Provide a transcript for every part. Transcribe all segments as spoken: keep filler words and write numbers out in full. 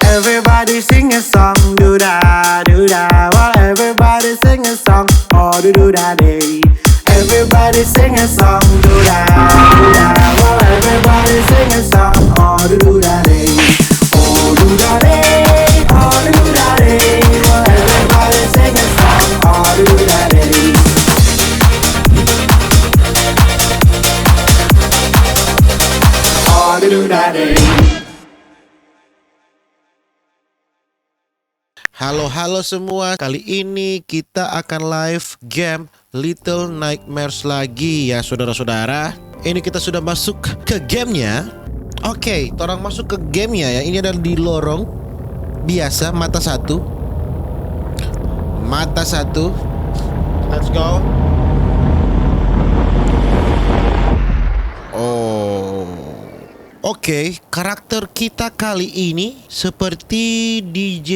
Everybody sing a song, do da, do da. Well, everybody sing a song, oh do do da day. Everybody sing a song, do da, do da. Well, everybody sing a song, oh do do da day. Oh do da day, oh do do da day. Well, everybody sing a song, oh do do da day. Oh do do da day. Halo, halo semua. Kali ini kita akan live game Little Nightmares lagi ya, saudara-saudara. Ini kita sudah masuk ke gamenya. Oke, torang masuk ke gamenya ya. Ini ada di lorong biasa, mata satu. Mata satu. Let's go. Oh. Oke, karakter kita kali ini seperti D J,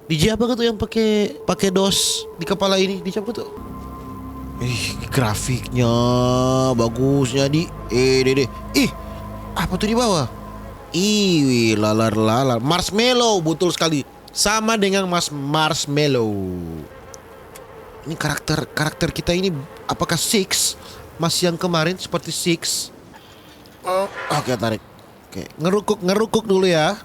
D J apa tuh yang pake, pake dos di kepala ini? D J apa tuh? Ih, grafiknya bagusnya di, eh, deh, deh. Ih, apa tuh di bawah? Ih, lalar-lalar. Marshmallow, betul sekali. Sama dengan Mas Marshmallow. Ini karakter, karakter kita ini apakah Six? Masih yang kemarin seperti Six? Oh, oke, tarik. Oke, ngerukuk, ngerukuk dulu ya.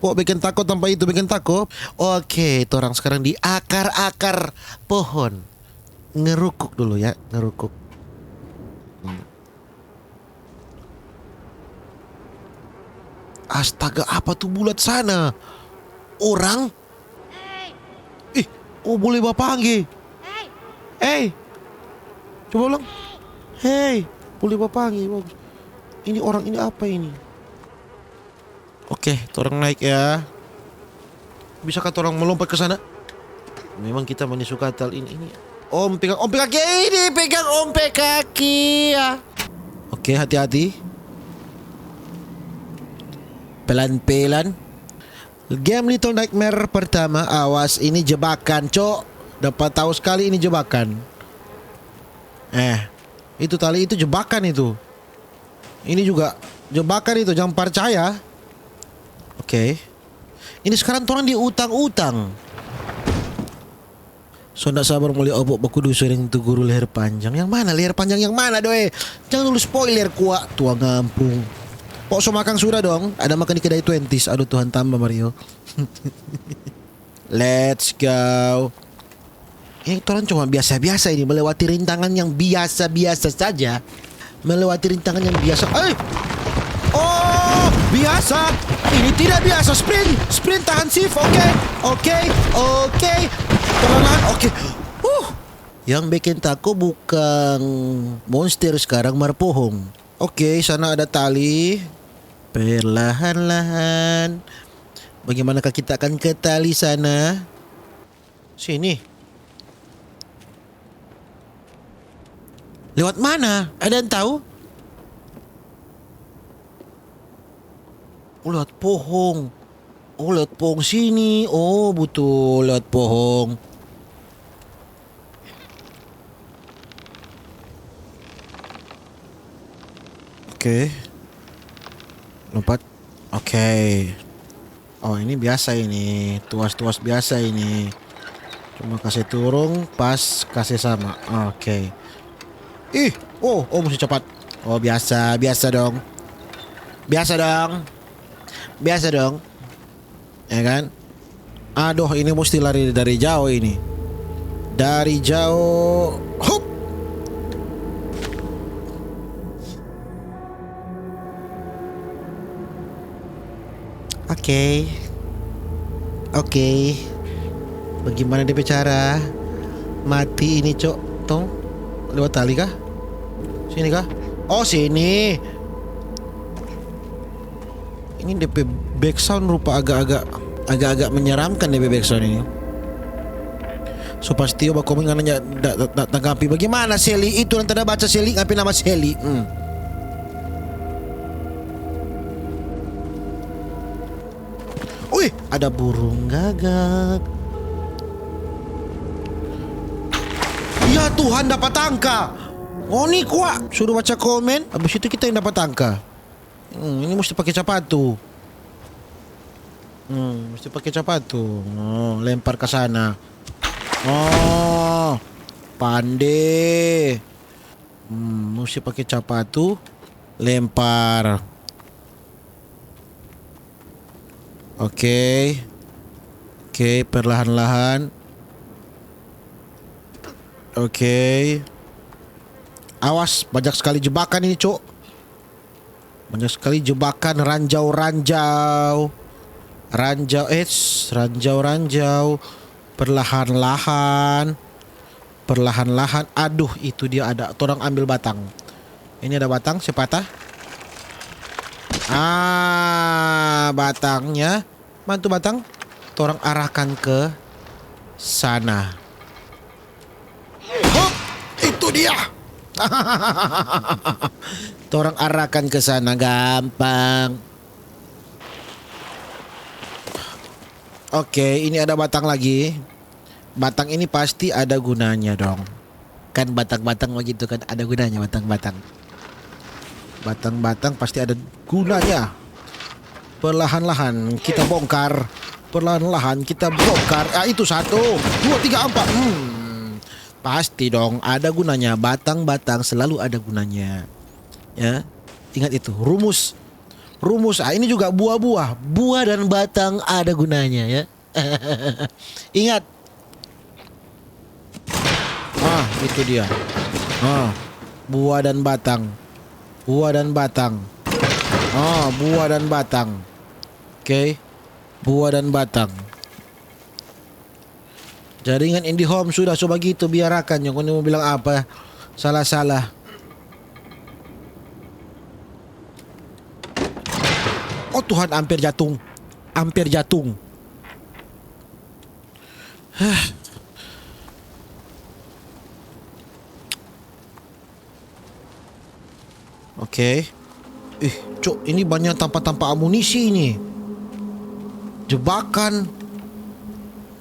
Pok bikin tako tanpa itu, bikin tako. Oke, torang sekarang di akar-akar pohon. Ngerukuk dulu ya, ngerukuk. Hmm. Astaga, apa tuh bulat sana? Orang? Ih, oh, boleh bapangge. Hei, coba ulang. Hei, boleh bapangge, bagus. Ini orang ini apa ini? Oke, torang naik ya. Bisakah torang melompat ke sana? Memang kita mani suka tal ini, ini. Om pegang, om pegang kaki ini, pegang om pe kaki ya. Oke, hati-hati. Pelan-pelan. Game Little Nightmare pertama, awas, ini jebakan, cok. Dapat tahu sekali ini jebakan. Eh, itu tali itu jebakan itu. Ini juga jebakan itu, jangan percaya. Oke. Ini sekarang torang di utang-utang. So nda sabar mo lia opo bakudu sering tu guru leher panjang. Yang mana? Leher panjang yang mana, doe? Jangan dulu spoiler, kwa tua ngampung. Pok so makang sudah dong? Ada makan di kedai Twenties. Aduh Tuhan, tambah Mario. Let's go. Ini torang cuma biasa-biasa ini, melewati rintangan yang biasa-biasa saja. Melewati rintangan yang biasa. Eh! Oh, biasa. Ini tidak biasa. Sprint, sprint, tahan shift. Oke, oke, oke. Pelan-pelan. Oke. Uh. Yang bikin tako bukan monster sekarang, mar pohong. Oke, sana ada tali. Perlahan-lahan. Bagimana kah kita akan ke tali sana? Sini. Lewat mana? Ada yang tahu? Oh, lewat pohong. Oh, lewat pohong sini. Oh, butul, lewat pohong. Oke. Lompat. Oke. Oh, ini biasa ini. Tuas-tuas biasa ini. Cuma kase turung, pas kase sama. Oke. Ih, oh, oh, musti capat. Oh, biasa, biasa dong. Biasa dong. Biasa dong. Ya kan? Aduh, ini musti lari dari jauh ini. Dari jauh. Hup. Oke. Oke. Bagaimana dia bicara? Mati ini, cok. Tong. Lewat tali kah? Sini kah? Oh, sini. Ini depe backsound rupa agak-agak, agak-agak menyeramkan depe backsound ini. So pasti bakomen ngana nya da, da, da tanggapi. Bagaimana Sally? Itu nanti ada baca Sally, ngapain nama Sally? Hmm. Wih, ada burung gagak. Ya Tuhan, dapat angka. Ngoni kwa suruh baca komen, habis itu kita yang dapat angka. Hmm, ini mesti pakai capatu. Hmm, musti pake capatu. Oh, lempar ka sana. Oh, pande. Hmm, musti pake capatu. Lempar. Oke. Oke, perlahan-lahan. Oke. Awas, banyak sekali jebakan ini, Cuk. Banyak sekali jebakan, ranjau-ranjau. Ranjau, eits, ranjau-ranjau. Perlahan-lahan. Perlahan-lahan. Aduh, itu dia ada. Torang ambil batang. Ini ada batang, se patah. Ah, batangnya. Mana tu batang? Torang arahkan ke sana. Hop, itu dia. Torang arahkan ke sana, gampang. Oke, ini ada batang lagi. Batang ini pasti ada gunanya dong. Kan batang-batang begitu kan, ada gunanya batang-batang. Batang-batang pasti ada gunanya. Perlahan-lahan kita bongkar. Perlahan-lahan kita bongkar. Ah, itu satu, dua, tiga, empat. Hmm, pasti dong ada gunanya. Batang-batang selalu ada gunanya. Ya, ingat itu. Rumus. Rumus. Ah, ini juga buah-buah. Buah dan batang ada gunanya, ya. Ingat. Ah, itu dia. Ah, buah dan batang. Buah dan batang. Ah, buah dan batang. Oke. Buah dan batang. Jaringan IndiHome sudah so bagitu, biarakan. Yang kau mau bilang apa? Salah-salah. Oh Tuhan, hampir jatung. Hampir jatung. Hah. Oke. Ih, Cuk, ini banyak tampa-tampa amunisi ini. Jebakan.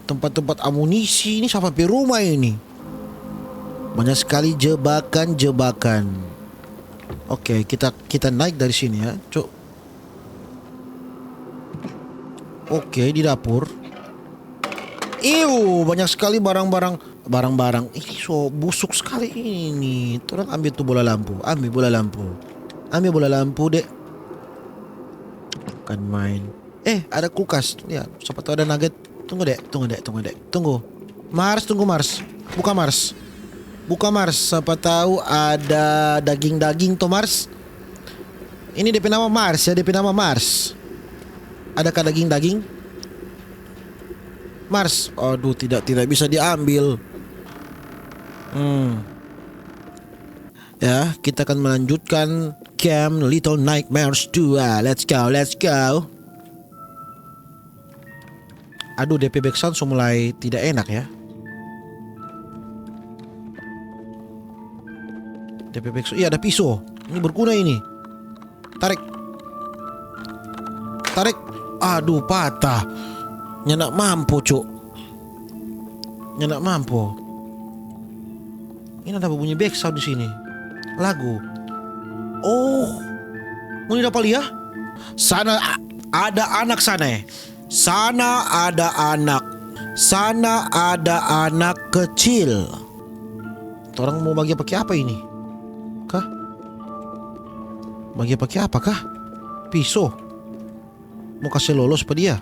Tempat-tempat amunisi ini sapa pe rumah ini? Banyak sekali jebakan-jebakan. Oke, kita, kita naik dari sini ya, Cuk. Oke, di dapur. Iu, banyak sekali barang-barang, barang-barang. Ini so busuk sekali ini. Torang ambil tu bola lampu, ambil bola lampu. Ambil bola lampu, Dek. Bukan main. Eh, ada kulkas. Ya, sapa tahu ada nugget. Tunggu, Dek. Tunggu, Dek. Tunggu, Dek. Tunggu. Mars, tunggu, Mars. Buka, Mars. Buka, Mars. Sapa tahu ada daging-daging to, Mars. Ini depe nama Mars, ya, depe nama Mars. Adakah daging-daging? Mars. Aduh, tidak, tidak bisa diambil. Hmm. Ya, kita akan melanjutkan Camp Little Nightmares dua. Let's go, let's go. Aduh, depe backsound so mulai tidak enak ya. Depe backsound, iya ada piso. Ini berguna ini. Tarik. Tarik. Aduh, patah. Nyanda mampu, Cuk. Nyanda mampu. Ini ada bunyi backsound di sini. Lagu. Oh. Ngoni dapa lia? Sana a-, ada anak sana, eh. Sana ada anak. Sana ada anak kecil. Torang mo bagia pake apa ini? Kah? Bagia pake apa kah? Piso. Mo kase lolos pa dia.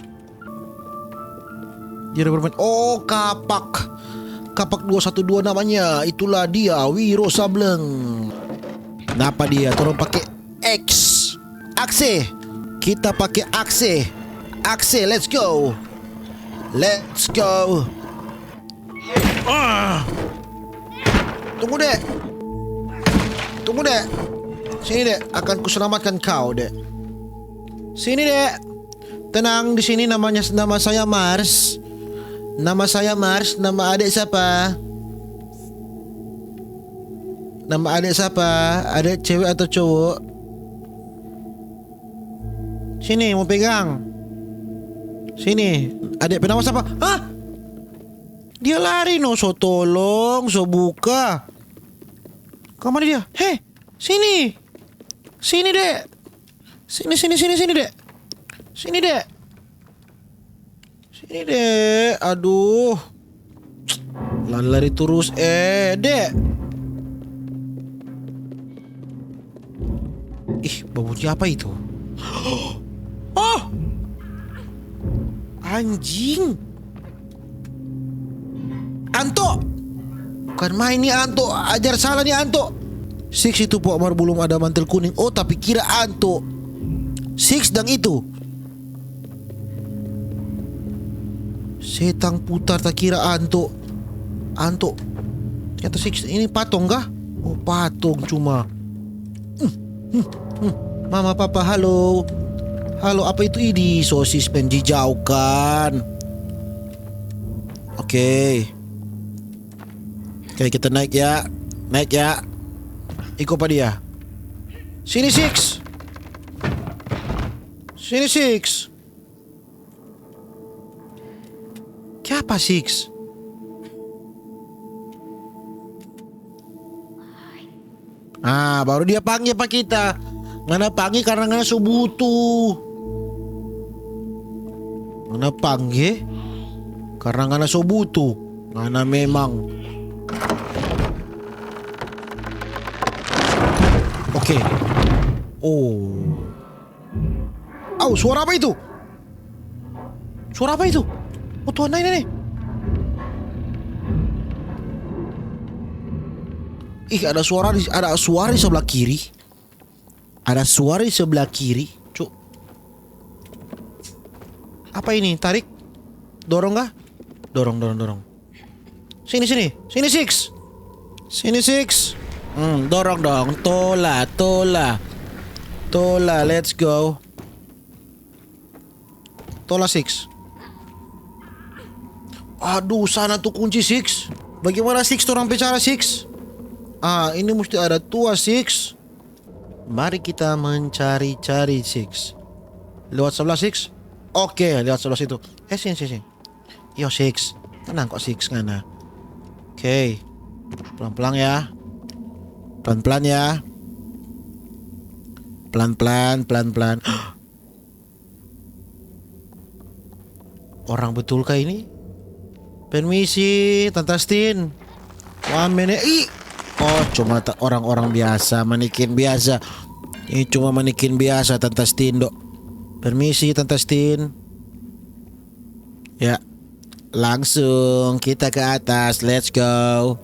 Dia ada bermain. Oh, kapak. Kapak dua satu dua namanya. Itulah dia, Wiro Sableng. Napa dia? Torang pake X. Akse. Kita pake akse. Akse, let's go. Let's go. Ah. Tunggu, Dek. Tunggu, Dek. Sini, Dek. Akan kuselamatkan kau, Dek. Sini, Dek. Tenang, di sini namanya, nama saya Mars. Nama saya Mars, nama adek siapa? Nama adek siapa? Adek cewek atau cowok? Sini, mau pegang. Sini, adek pe nama siapa? Hah? Dia lari no, so tolong, so buka. Ka mana dia? Hei, sini. Sini, Dek. Sini, sini, sini, sini, Dek. Sini, Dek. Ini deh, aduh. Lari-lari terus, eh, deh. Ih, babunyi apa itu? Oh! Anjing. Anto! Bukan main nih, Anto. Ajar salah nih, Anto. Six itu, Pok, mar belum ada mantel kuning. Oh, tapi kira Anto. Six dang itu. Setang putar, ta kira Anto. Anto. Ternyata Six ini patong kah? Oh, patong cuma. Hmm, hmm, hmm. Mama, papa, halo. Halo, apa itu? Idi, sosis penjijaukan. Oke. Oke, kita naik ya. Naik ya. Iko pa dia. Sini, Six. Sini, Six. Kiapa, Six? Ah, baru dia pangge pa kita. Ngana pangge karna ngana so butuh. Ngana pangge karna ngana so butuh. Ngana memang. Oke. Oh. Au, suara apa itu? Suara apa itu? Oh, Tuhan, nae, nae, nae. Ih, ada suara di, ada suara di sebelah kiri. Ada suara di sebelah kiri, cuk. Apa ini? Tarik? Dorong kah? Dorong, dorong, dorong. Sini, sini. Sini, Six. Sini, Six. Hmm, dorong dong. Tola, tola. Tola, let's go. Tola, Six. Aduh, sana tuh kunci, Six. Bagaimana, Six, torang pe cara, Six? Ah, ini musti ada tua, Six. Mari kita mencari-cari, Six. Lewat sebelah, Six. Oke, lewat sebelah situ. Eh, sini, sini, sini. Yo, Six. Tenang kok, Six, ngana. Oke. Pelan-pelan ya. Pelan-pelan ya. Pelan-pelan, pelan-pelan. Orang betul kah ini? Permisi, Tanta Stin. Wah, mene, ih. Oh, cuma ta-, orang-orang biasa, manekin biasa. Ini cuma manekin biasa, Tanta Stin, do. Permisi, Tanta Stin. Ya, langsung kita ke atas. Let's go.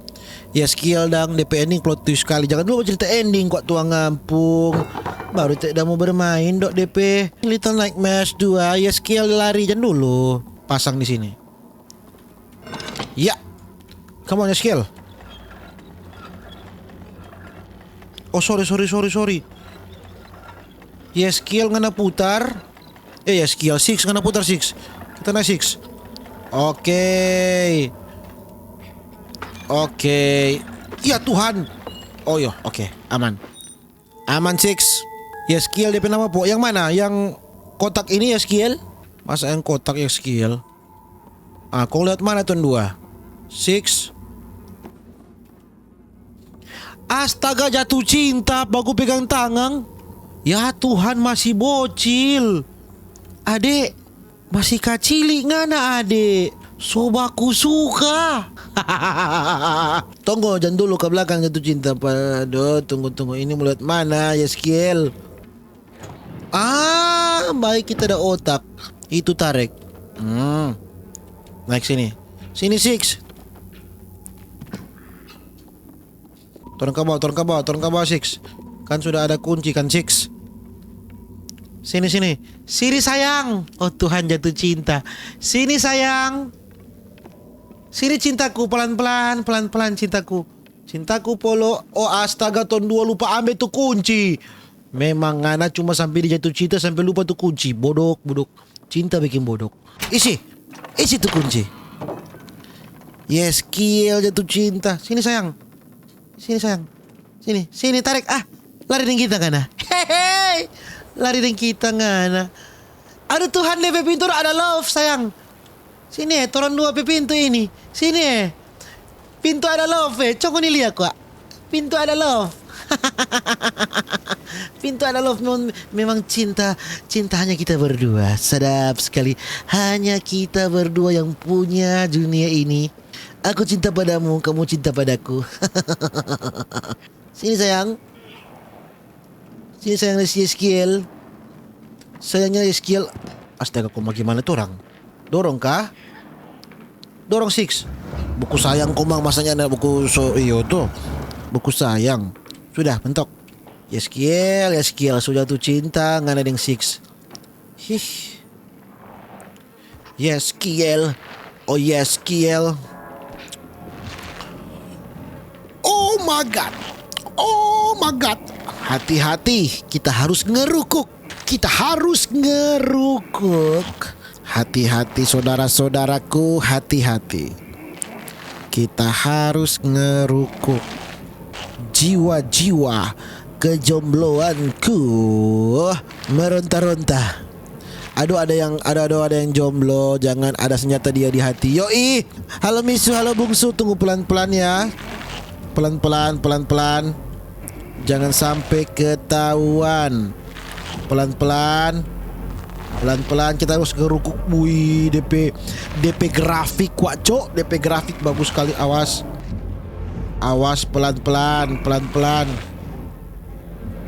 Yeskiel dang, depe ending plot twist skali. Jangan dulu cerita ending, kwa tuang ngampung. Baru tidak mau bermain, dok, depe Little Nightmares dua. Yeskiel lari, jangan dulu. Pasang di sini. Ya. Come on, Yeskiel. Oh, sorry, sorry, sorry, sorry. Yeskiel ngana putar. Eh, Yeskiel, Six, ngana putar, Six. Kita naik, Six. Oke. Oke. Ya Tuhan. Oh, yo, oke, aman. Aman, Six. Yeskiel depe nama, po. Yang mana? Yang kotak ini, Yeskiel? Masa yang kotak, Yeskiel? Ah, kong lewat mana, ton dua? Six. Astaga, jatuh cinta, baku pegang tangang. Ya Tuhan, masih bocil. Ade, masih kacili ngana, ade. So baku suka. Tunggu, jangan dulu ke belakang jatuh cinta. Aduh, tunggu, tunggu. Ini mau lewat mana, Yeskiel? Ah, baik kita ada otak. Itu tarik. Hmm. Naik sini. Sini, Six. Turun ke bawah, turun ke bawah, turun ke bawah, Six. Kan sudah ada kunci kan, Six. Sini, sini. Sini, sayang. Oh, Tuhan, jatuh cinta. Sini, sayang. Sini, cintaku, pelan-pelan, pelan-pelan, cintaku. Cintaku, Polo. Oh, astaga, ton dua lupa ambe tu kunci. Memang ngana cuma sampe di jatuh cinta, sampe lupa tu kunci. Bodok, bodok. Cinta bikin bodok. Isi. Isi tu kunci. Yeskiel jatuh cinta. Sini, sayang. Sini, sayang. Sini, sini, tarik. Ah, lari deng kita ngana. Hehe. Lari deng kita ngana. Aduh, Tuhan, depe pintu ada love, sayang. Sini, eh, torang dua pe pintu ini. Sini, eh. Pintu ada love, eh. Coba ni lia, kwa. Pintu ada love. Pintu ada love mem-, memang cinta, cinta hanya kita berdua. Sadap sekali. Hanya kita berdua yang punya dunia ini. Aku cinta padamu, kamu cinta padaku. Sini sayang. Sini sayang, Yeskiel. Sayangnya Yeskiel. Astaga, kong bagimana tu orang? Dorong kah? Dorong, Six. Buku sayang komang, masanya ada buku so, iyo tu. Buku sayang. Sudah, mentok. Yeskiel, Yeskiel, sudah tu cinta, ngana deng Six. Hih. Yeskiel. Oh, Yeskiel. Oh my God. Oh my God. Hati-hati, kita harus ngerukuk. Kita harus ngerukuk. Hati-hati, saudara-saudaraku, hati-hati. Kita harus ngerukuk. Jiwa-jiwa kejombloanku meronta-ronta. Aduh, ada yang, aduh, aduh, ada yang jomblo, jangan ada senjata dia di hati. Yoi. Halo misu, halo bungsu, tunggu pelan-pelan ya. Pelan-pelan, pelan-pelan. Jangan sampai ketahuan. Pelan-pelan. Pelan-pelan kita harus ngerukuk. Wih, D P, D P grafik, wak, cok. D P grafik bagus sekali, awas. Awas, pelan-pelan, pelan-pelan.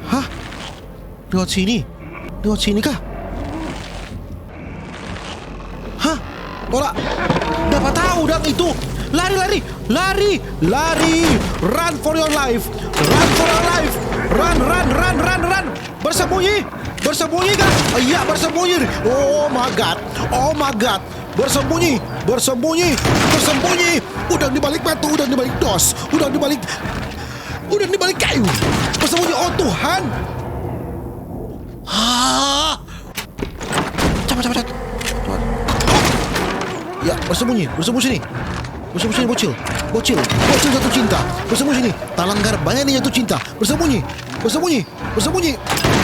Hah? Lewat sini? Lewat sini kah? Hah? Ora. Dapa tahu dang itu. Lari, lari, lari, lari. Run for your life. Run for your life. Run, run, run, run, run. Bersembunyi. Bersembunyi kah? Iya, bersembunyi. Oh my God. Oh my God. Bersembunyi. Bersembunyi. Bersembunyi. Udah di balik batu, udah di balik dos, udah di balik, udah di balik kayu. Bersembunyi. Oh Tuhan. Ah. Cepat, cepat, cepat. Cepat. Ya, bersembunyi, bersembunyi sini. Bersembunyi sini, bocil. Bocil, bocil jatuh cinta. Bersembunyi sini. Talanggar banyak nih jatuh cinta. Bersembunyi, bersembunyi, bersembunyi.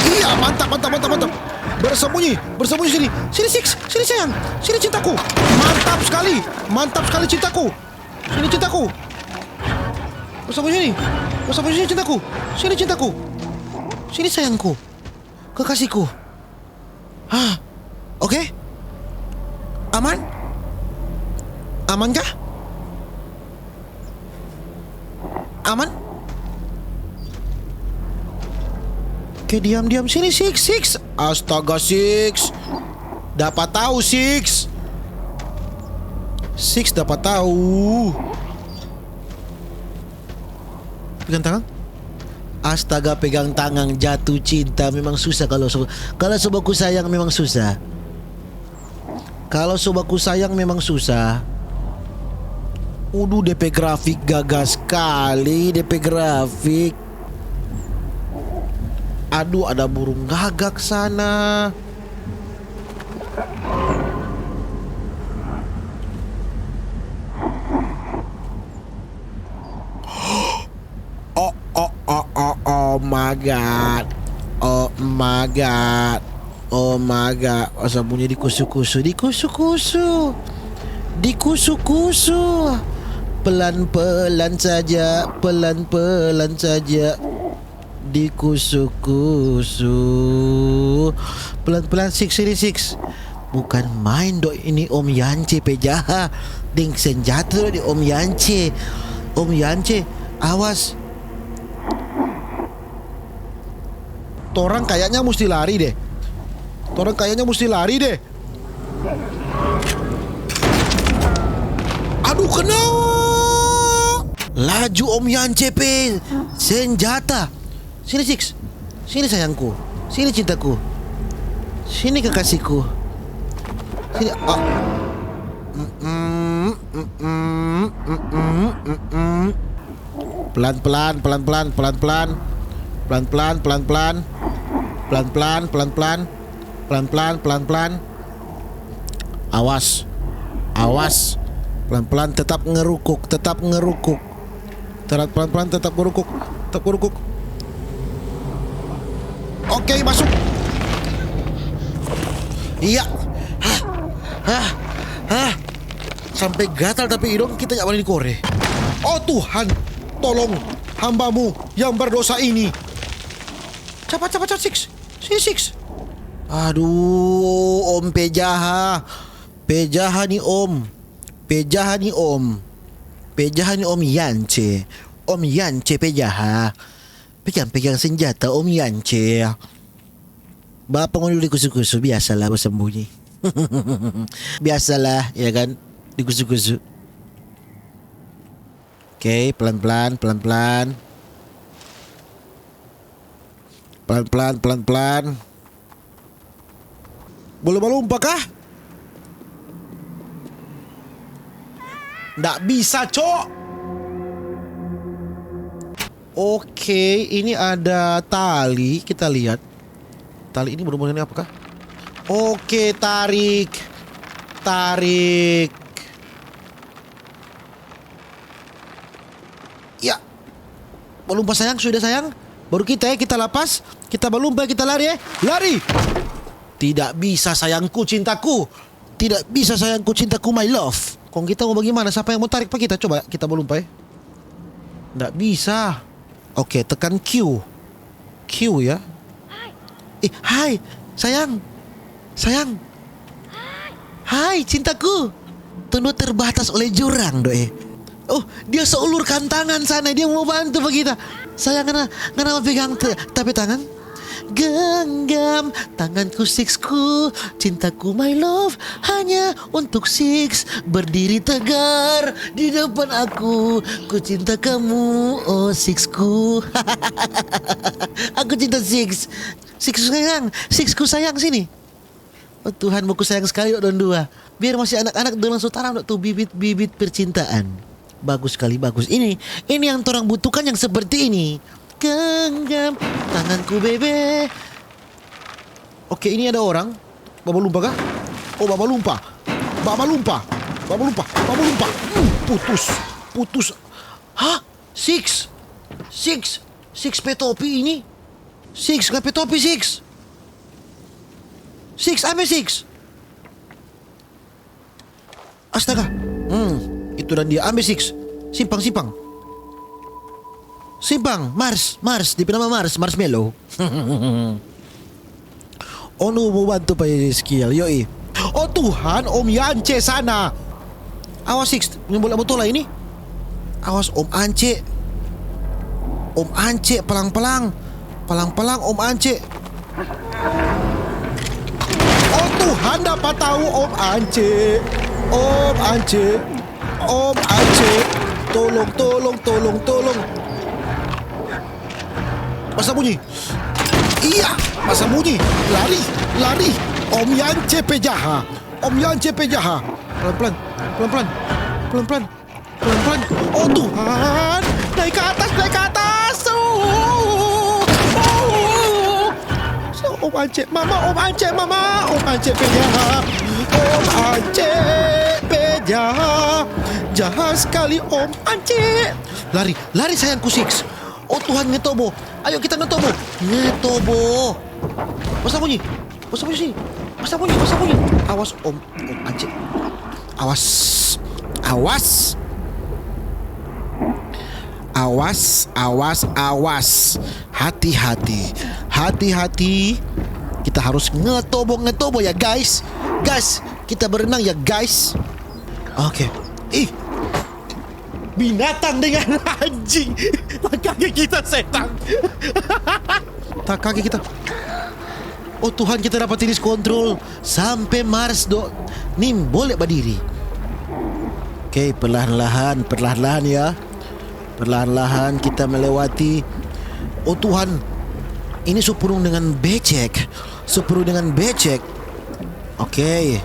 Iya, mantap, mantap, mantap, mantap. Bersembunyi, bersembunyi sini. Sini, Six, sini sayang. Sini cintaku. Mantap sekali. Mantap sekali cintaku. Sini cintaku. Bersembunyi sini. Bersembunyi sini cintaku. Sini cintaku. Sini sayangku. Kekasihku. Hah? Oke? Aman? Aman kah? Aman? Oke, diam, diam. Sini, Six, Six. Astaga, Six. Dapa tahu, Six. Six dapa tahu. Pegang tangan. Astaga, pegang tangan, jatuh cinta memang susah kalau so, kalau so baku sayang memang susah. Kalau so baku sayang memang susah. Udu, D P grafik gagah skali, D P grafik. Aduh, ada burung gagak sana. Oh, oh, oh, oh, oh my God. Oh my God. Oh my God. Masa bunyi dikusu-kusu, dikusu-kusu. Dikusu-kusu. Pelan-pelan saja, pelan-pelan saja. Dikusu-kusu. Pelan-pelan, Six, sini, Six. Bukan main do ini Om Yance pe jaha. Deng senjata do di Om Yance. Om Yance, awas. Torang kayaknya musti lari deh. Torang kayaknya musti lari deh. Aduh, kena. Laju Om Yance pe senjata. Sini, Six. Sini, sayangku. Sini, cintaku. Sini, kekasihku. Sini. Ah. Mm-mm, mm-mm, mm-mm, mm-mm. Pelan-pelan, pelan-pelan, pelan-pelan. Pelan-pelan, pelan-pelan. Pelan-pelan, pelan-pelan. Pelan-pelan, pelan-pelan. Awas. Awas. Pelan-pelan, tetap ngerukuk, tetap ngerukuk. Tetap pelan-pelan, tetap ngerukuk. Tetap ngerukuk. Oke, masuk. Iya. Hah. Hah. Hah. Sampai gatal tapi hidung kita nggak boleh dikore. Oh Tuhan, tolong. hambamu yang berdosa ini. Capat, capat, capat, Six. Sini, Six. Aduh, Om pe jaha. Pe jaha ni, Om. Pe jaha ni, Om. Pe jaha ni, Om Yance. Om Yance pe jaha. Pegang-pegang senjata, Om Yance. Bapa ngoni dikusu-kusu, biasalah basambunyi. Biasalah, ya kan? Dikusu-kusu. Oke, pelan-pelan, pelan-pelan. Pelan-pelan, pelan-pelan. Boleh balumpa kah? Ndak bisa, Cok. Oke, ini ada tali, kita lihat. Tali ini berhubungan dengan apa kah? Oke, tarik. Tarik. Ya. Balumpa sayang, sudah sayang. Baru kita ya, kita lapas. Kita balumpa, kita lari ya. Lari. Tidak bisa sayangku, cintaku. Tidak bisa sayangku, cintaku, my love. Kong kita mau bagaimana? Siapa yang mau tarik pa kita? Coba kita balumpa ya. Ndak bisa. Oke, tekan Q. Q ya. Eh, hai, sayang. Sayang. Hai, cintaku. Tong dua terbatas oleh jurang, do, eh. Oh, dia so ulurkan tangan sana, dia mau bantu pa kita. Sayang, ngana, ngana mau pegang te-, ta pe tangan? Genggam tanganku, Sixku, cintaku, my love, hanya untuk Six. Berdiri tegar di depan aku. Ku cinta kamu, oh Sixku. Aku cinta Six. Sixku sayang, Sixku sayang, sini. Oh Tuhan, mo ku sayang skali dong dua. Biar masih anak-anak, dorang so tanam tu bibit-bibit percintaan. Bagus skali, bagus. Ini, ini yang torang butuhkan, yang seperti ini. Genggam tanganku, bebe. Oke, ini ada orang. Babalumpa kah? Oh, babalumpa. Babalumpa. Babalumpa. Babalumpa. Hmm, putus. Putus. Hah? Six. Six. Six pe topi ini. Six, ngana pe topi, Six. Six, ambe, Six. Astaga. Hmm, itu dan dia. Ambe, Six. Simpang, simpang. Simpang, Mars, Mars. Dia pe nama Mars, Marshmallow. Onu mo bantu pa Ezekiel, yoi. Oh Tuhan, Om Yance sana. Awas, Six, ini bola botola ini. Awas, Om Ance. Om Ance, palang-palang. Palang-palang, Om Ance. Oh Tuhan, dapa tau, Om Ance. Om Ance. Om Ance. Tolong, tolong, tolong, tolong. Masa bunyi? Iya, masa bunyi? Lari, lari. Om Yance pe jaha. Om Yance pe jaha. Pelan-pelan, pelan-pelan, pelan-pelan, pelan-pelan. Oh Tuhan, naik ke atas, naik ke atas. Oh, oh, oh. Om Ance, mama, Om Ance, mama, Om Ance pe jaha. Om Ance pe jaha. Jaha skali Om Ance. Lari, lari sayangku, Six. Oh Tuhan, ngetobo. Ayo kita ngetobo. Ngetobo. Basambunyi. Basambunyi sini. Basambunyi, basambunyi. Awas, Om, Om Ance. Awas. Awas. Awas, awas, awas. Hati-hati. Hati-hati. Kita harus ngetobo, ngetobo ya, guys. Guys, kita berenang ya, guys. Oke. Ih, binatang dengan anjing. Takage kita, setang. Takage kita. Oh Tuhan, kita dapat tenis kontrol sampe Mars do nimbole badiri. Oke, perlahan-lahan, perlahan-lahan ya. Perlahan-lahan kita melewati. Oh Tuhan, ini so purung dengan becek. So purung dengan becek. Oke.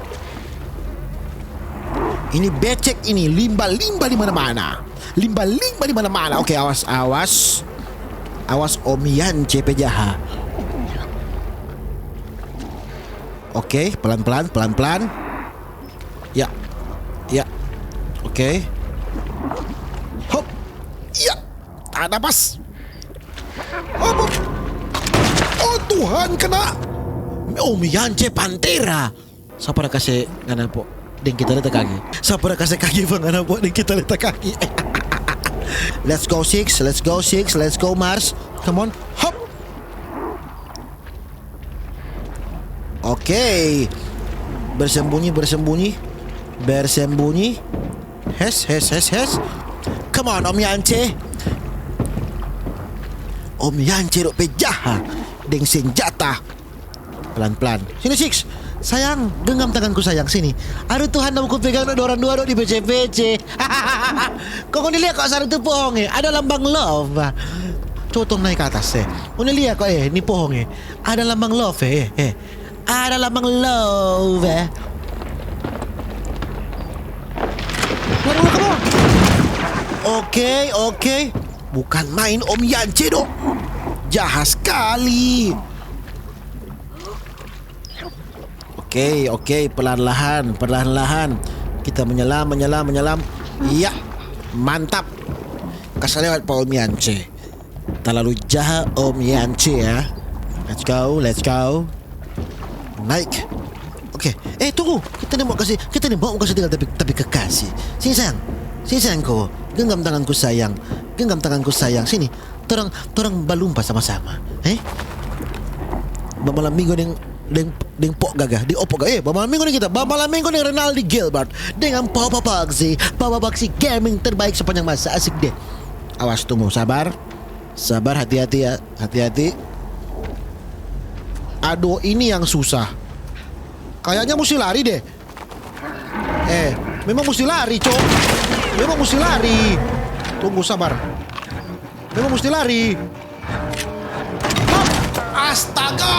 Ini becek ini, limba-limba di mana-mana. Limba-limba di mana-mana. Oke, awas, awas. Awas Om Yance pe jaha. Oke, pelan-pelan, pelan-pelan. Ya. Ya. Oke. Hop. Ya. Ada pas. Hop, hop. Oh Tuhan, kena. Om Yance Pantera. Sapa da kase ngana po deng kita leta kage? Sapa da kase kage pa ngana po deng kita leta kage? Let's go, Six. Let's go, Six. Let's go, Mars. Come on. Hop. Oke. Bersembunyi, bersembunyi. Bersembunyi. Hes, hes, hes, hes. Come on, Om Yance. Om Yance dok pe jaha deng senjata. Pelan-pelan. Sini, Six. Sayang, genggam tanganku, sayang. Sini. Aduh, Tuhan, dong ku pegang dok dorang dua dok di pece-pece. Kong ngoni lia kong, sana tu pohong, eh. Ada lambang love. Coba tong nae ka atas, eh. Ngoni lia kong, eh, ni pohong, eh. Ada lambang love, eh, eh. Ada lambang love, eh. Keluar, keluar, keluar. Oke, oke. Bukan main Om Yance dok. Jahat skali. Oke, oke, perlahan-lahan, perlahan-lahan. Kita menyelam, menyelam, menyelam. Ya, mantap. Kase lewat pa Om Yance. Talalu jaha Om Yance ya. Let's go, let's go. Naik. Oke. Eh, tunggu. Kita ni mau kasi, kita ni mau kasi tinggal tapi, tapi kekasih. Sini, sayang. Sini, sayangku. Genggam tanganku, sayang. Genggam tanganku, sayang. Sini. Torang, torang balumpa sama-sama. Eh? Bamalam minggu deng, deng, deng Pok Gaga. Di Opok Gaga. Eh, bamalam minggu deng kita. Bamalam minggu deng Renaldi Gilbert. Dengan Papa Paxi. Papa Paxi gaming terbaik sepanjang masa. Asik deh. Awas, tunggu. Sabar. Sabar, hati-hati ya. Hati-hati. Aduh, ini yang susah. Kayaknya musti lari deh. Eh, memang musti lari, Cok. Memang musti lari. Tunggu, sabar. Memang musti lari. Hap! Astaga,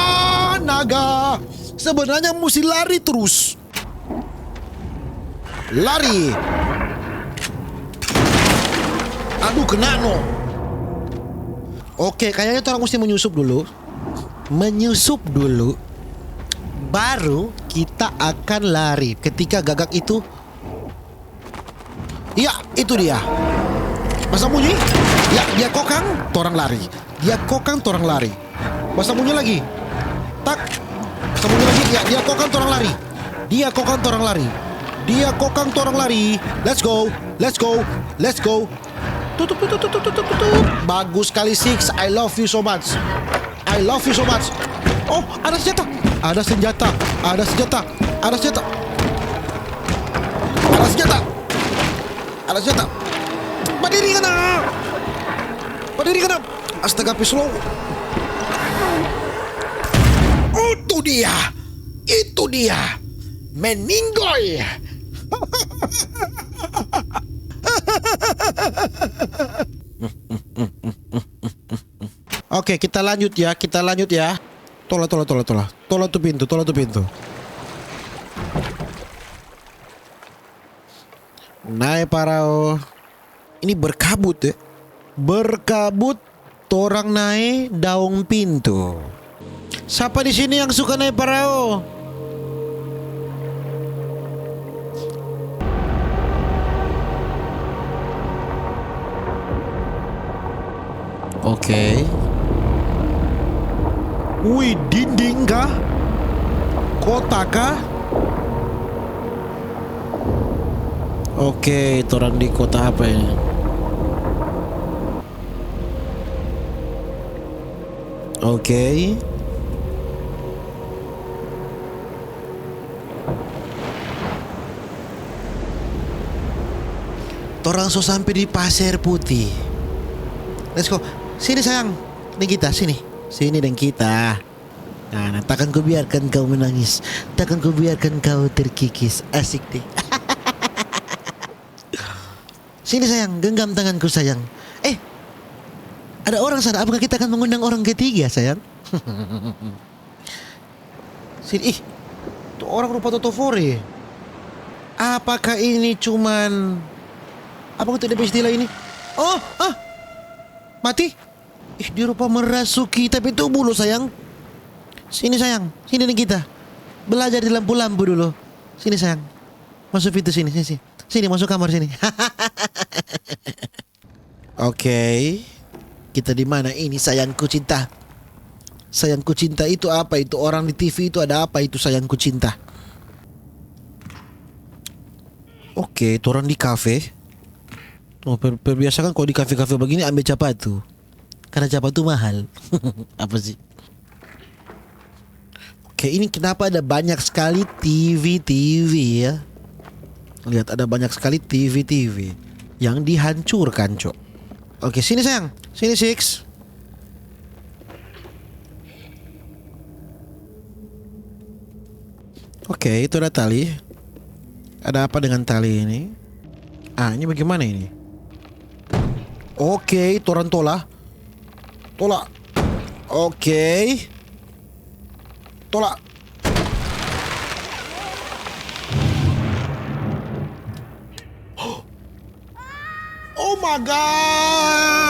naga. Sebenarnya musti lari terus. Lari. Aduh, kena no. Oke, kayaknya torang musti menyusup dulu. Menyusup dulu. Baru kita akan lari. Ketika gagak itu. Iya, itu dia. Basambunyi. Ya, dia kokang, torang lari. Dia kokang, torang lari. Basambunyi lagi. Tak. Basambunyi lagi. Ya, dia kokang, torang lari. Dia kokang, torang lari. Dia kokang, torang lari. Let's go. Let's go. Let's go. Tutup, tutup, tutup, tutup, tutup. Bagus sekali, Six. I love you so much. I love you so much. Oh, ada senjata. Ada senjata. Ada senjata. Ada senjata. Ada senjata. Ada senjata. Badiri kana. Badiri kana. Astaga, pe slow. Itu dia. Itu dia. Meninggoy. Oke, kita lanjut ya, kita lanjut ya. Tola, tola, tola, tola. Tola tu pintu, tola tu pintu. Nae parao. Ini berkabut ya. Berkabut, torang nae daong pintu. Sapa di sini yang suka nae parao? Oke. Wih, dinding kah? Kota kah? Oke, torang di kota apa ini? Oke. Torang so sampe di Paser Putih. Let's go. Sini, sayang. Deng kita, sini. Sini deng kita. Nah, nah, takkan kubiarkan kau menangis. Takkan kubiarkan kau terkikis. Asik deh. Sini, sayang. Genggam tanganku, sayang. Eh, ada orang sana. Apakah kita akan mengundang orang ketiga, sayang? Sini, ih. Tu orang rupa toto fore. Apakah ini cuman, apa itu dia pe istilah ini? Oh, ah. Mati. Ih, dia rupa merasuki, tapi tubu lo, sayang. Sini, sayang. Sini deng kita. Belajar di lampu-lampu dulu. Sini, sayang. Masuk pintu sini, sini, sini. Sini, masuk kamar sini. Oke. Kita di mana ini, sayangku cinta? Sayangku cinta itu apa itu? Orang di T V itu ada apa itu, sayangku cinta? Oke, torang di kafe. Oh, per-, perbiasakan kalau di kafe-kafe begini ambil capatu. Karena capatu mahal. Apa sih? Oke, ini kenapa ada banyak sekali T V, T V ya? Lihat, ada banyak sekali T V, T V yang dihancurkan, Cok. Oke, sini sayang. Sini, Six. Oke, itu ada tali. Ada apa dengan tali ini? Ah, ini bagaimana ini? Oke, torang tola. Tola. Oke. Tola. Oh my God.